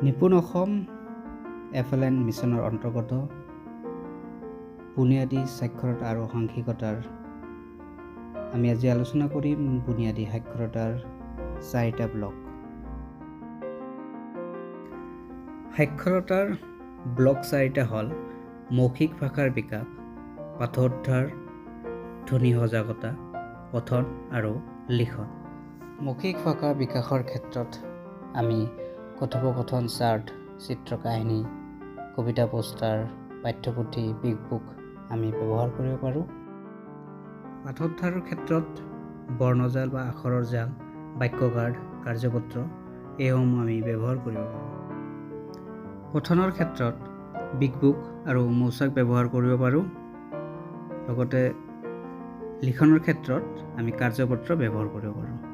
নিপুণ অসম এফএলএন মিছনৰ অন্তৰ্গত বুনিয়াদী সাক্ষৰতা আৰু সাংখ্যিকতাৰ আমি আজি আলোচনা কৰিম। বুনিয়াদী সাক্ষৰতাৰ চাৰিটা ব্লক। সাক্ষৰতাৰ ব্লক চাৰিটা হ'ল মৌখিক ভাষাৰ বিকাশ, পাঠোদ্ধাৰ, ধ্বনি সজাগতা, পঠন আৰু লিখন। মৌখিক ভাষা বিকাশৰ ক্ষেত্ৰত আমি কথোপকথন চাৰ্ট, চিত্ৰকাহিনী, কবিতা, পোষ্টাৰ, পাঠ্যপুথি, বিগ বুক আমি ব্যৱহাৰ কৰিব পাৰোঁ। পাঠোদ্ধাৰৰ ক্ষেত্ৰত বৰ্ণজাল বা আখৰৰ জাল, বাক্য কাৰ্ড, কাৰ্যপত্ৰ এইসমূহ আমি ব্যৱহাৰ কৰিব পাৰোঁ। পঠনৰ ক্ষেত্ৰত বিগ বুক আৰু মৌচাক ব্যৱহাৰ কৰিব পাৰোঁ। লগতে লিখনৰ ক্ষেত্ৰত আমি কাৰ্যপত্ৰ ব্যৱহাৰ কৰিব পাৰোঁ।